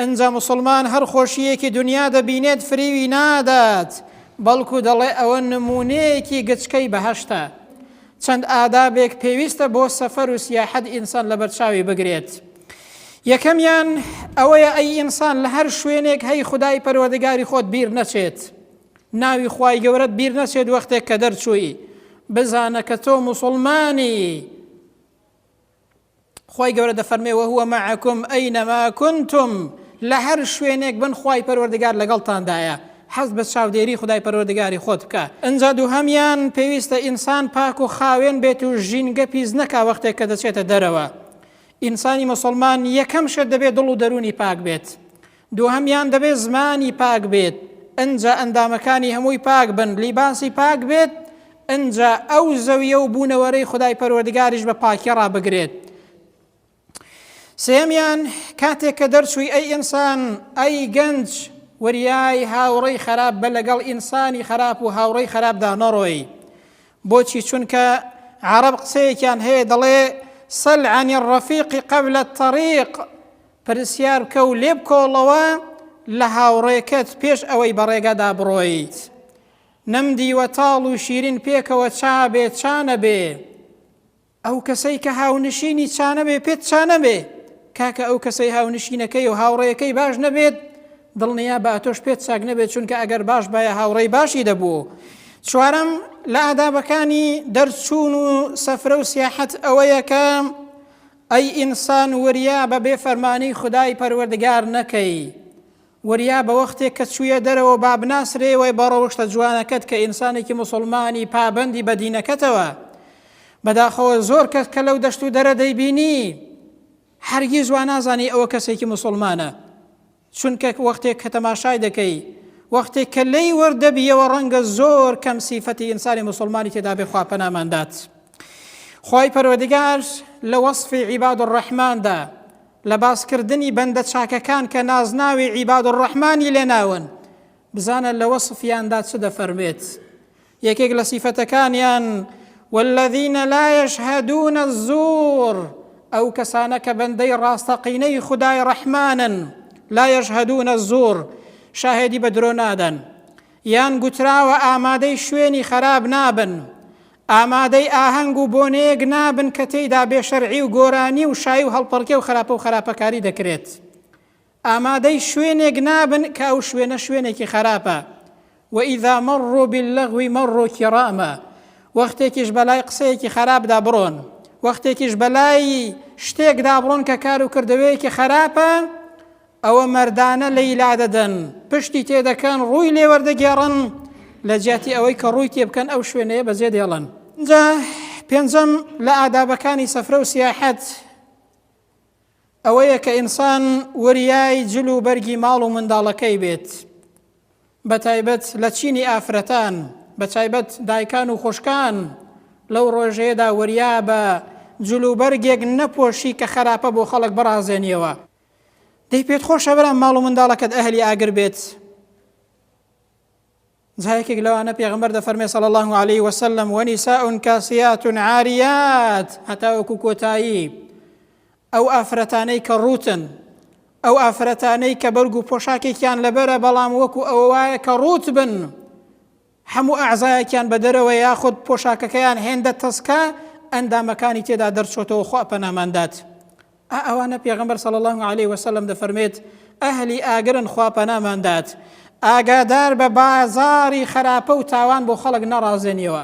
ئنجا موسڵمان هەر خۆشییەکی دونیا دەبینێت فریوی نادات، بەڵکو دەڵێ ئەوە نموونەیەکی گچکەی بەهەشتە. چەند ئادابێک پێویستە بۆ سەفەر و سیاحەت ئینسان لەبەرچاوی بگرێت. یەکەمیان ئەوەیە ئەی ئینسان لە هەر شوێنێک هەی خودای پەروەردگاری خۆت بیر نەچێت. ناوی خوای گەورەت بیر نەچێت وەختێک کە دەرچووی. بزانە کە تۆ موسڵمانی. خوای گەورە دەفەرمێ وهو معکم اینما کنتم لە هەر شوێنێک بن خوای پەروەردگار لەگەڵتاندایە حەز بە چاودێری خودای پەروەردگاری خۆت بکە ئنجا دووهەمیان پێویستە ئینسان پاک و خاوێن بێت و ژینگە پیس نەکا وەختێک کە دەچێتە دەرەوە ئینسانی موسڵمان یەکەم شت دەبێت دڵ و دەروونی پاک بێت دووهەمیان دەبێت زمانی پاک بێت ئنجا ئەندامەکانی هەمووی پاک بن لیباسی پاک بێت ئنجا ئەو زەویە و بوونەوەرەی خودای پەروەردگاریش بە پاکی ڕابگرێت. سێیەمیان کاتێک کە دەرچووی ئەی ئینسان ئەی گەنج وریای هاوڕێی خراپ بە لەگەڵ ئینسانی خراپ و هاوڕێی خراپدا نەڕۆی بۆچی چونکە عەڕەب قسەیەکیان هەیە دەڵێ سل عن الرفیق قبل الطریق پرسیار بکە و لێبکۆڵەوە لە هاوڕێکەت پێش ئەوەی بە ڕێگادا بڕۆیت. نەمدیوە تاڵ و شیرین پێکەوە چا بێ چا نەبێ. ئەو کەسەی کە هاونشینی چا نەبێ پێت چا نەبێ. کاکە ئەو کەسەی هاونشینەکەی و هاوڕێیەکەی باش نەبێت دڵنیا بە ئەتۆش پێت چاک نەبێت چونکە ئەگەر باش بایە هاوڕێی باشی دەبوو. چوارەم لە ئادابەکانی دەرچوون و سەفرە و سیاحەت ئەوەیە کە ئەی ئینسان وریا بە بێ فەرمانی خودای پەروەردگار نەکەی، وریا بە وەختێک کە چوویە دەرەوە با بناسرێیەوە بە ڕەوشتە جوانەکەت کە ئینسانێکی موسوڵمانی پابەندی بە دینەکەتەوە، بەداخەوە زۆر کەس کە لەو دەشت و دەرە دەیبینی هەرگیز وا نازانی ئەوە کەسێکی موسوڵمانە. چونکە وەختێک کە تەماشای دەکەی، وەختێک کە لێی ورد دەبیەوە ڕەنگە زۆر کەم سیفەتی ئینسانی موسڵمانی تێدا بێ خوا پەنامان دات. خوای پەروەردگار لە وەسفی عیباد الرحمندا لە باسکردنی بەندە چاکەکان کە نازناوی عیباد الرحمنی لێناون بزانە لە وەسفیاندا چ دەفەرموێت یەکێک لە سیفەتەکانیان والذین لا یشهدون الزور ئەو کەسانە کە بەندەی ڕاستەقینەی خودای ڕەحمانن لا یشهدون الزور شاهێدی بە درۆ نادەن یان گوتراوە ئامادەی شوێنی خەراب نابن ئامادەی ئاهەنگ و بۆنەیەک نابن کە تێیدا بێشەرعی و گۆرانی و شایی و هەڵپەڕکێ و خراپە و خراپەکاری دەکرێت ئامادەی شوێنێک نابن کە ئەو شوێنە شوێنێکی خەراپە، وإذا مروا باللغو مروا کراما، وەختێکیش بەلای قسەیەکی خەراپدا بڕۆن، وەختێکیش بەلای شتێکدا بڕۆن کە کار و کردەوەیەکی خەراپە، ئەوە مەردانە لێی لادەدەن، پشتی تێدەکەن، ڕووی لێ وەردەگێڕن، لە جیاتی ئەوەی کە ڕووی تێبکەن ئەو شوێنەیە بەجێ دێڵن. جا پێنجەم لە ئادابەکانی سەفرە و سیاحەت، ئەوەیە کە ئینسان وریای جل و بەرگی ماڵ و منداڵەکەی بێت بەتایبەت لە چینی ئافرەتان بەتایبەت دایکان و خوشکان لەو ڕۆژەیەدا وریا بە جل و بەرگێک نەپۆشی کە خەراپە بۆ خەڵک بڕازێنیەوە دەی پێت خۆشە برام ماڵ و منداڵەکەت ئەهلی ئاگر بێت جا یەکێک لەوانە پێغەمبەر دەفەرمێ صلی اللە علیه وسلم ونساء کاسیات عاریات هەتاوەکو کۆتایی ئەو ئافرەتانەی کە ڕووتن ئەو ئافرەتانەی کە بەرگ و پۆشاکێکیان لەبەرە بەڵام وەکو ئەوە وایە کە ڕووت بن هەموو ئەعزایەکیان بە دەرەوە یاخود پۆشاکەکەیان هێندە تەسکە ئەندامەکانی تێدا دەرچۆتەوە خوا پەناماندات ئا ئەوانە پێغەمبەر صلی اللە علیە وسلم دەفەرمێت ئەهلی ئاگرن خوا پەنامان دات ئاگادار بە بازاڕی خراپە و تاوان بۆ خەڵک نەڕازێنیەوە.